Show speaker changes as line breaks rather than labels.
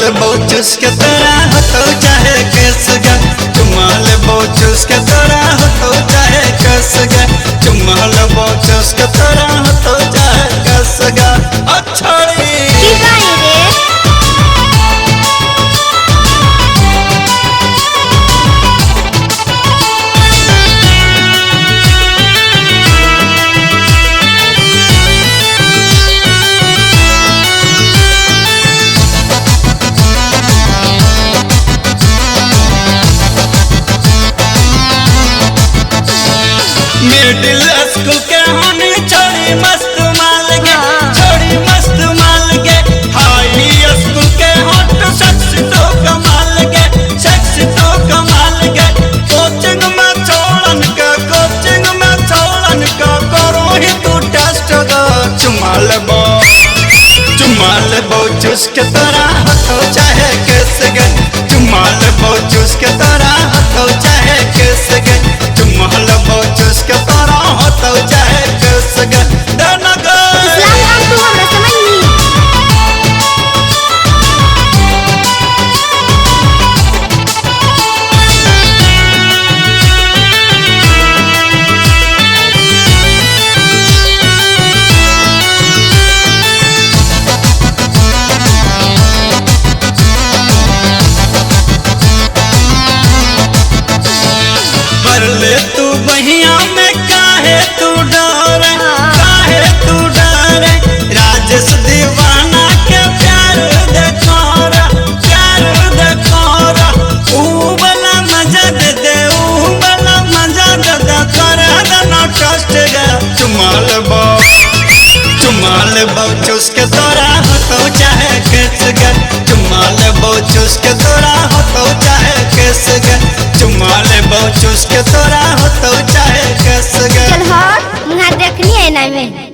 लेबो चुस के तोरा होतो चाहे केस गे। चुम्मा लेबो चुस के तोरा होतो चाहे केस गे। चुम्मा लेबो चुस के तोरा होतो चाहे केस गे। अच्छड़ी
की कही रे?
मिडिल स्कूल के होने छोड़ी मस्त माल गे, छोड़ी मस्त माल गे। हाई स्कूल के हॉट सेक्स तो कमाल गे, सेक्स तो कमाल गे। कोचिंग में छोड़न का, कोचिंग में छोड़न का करो ही तू टेस्ट गा। चुम्मा लेबो, चुम्मा लेबो चुस के तोरा होतो।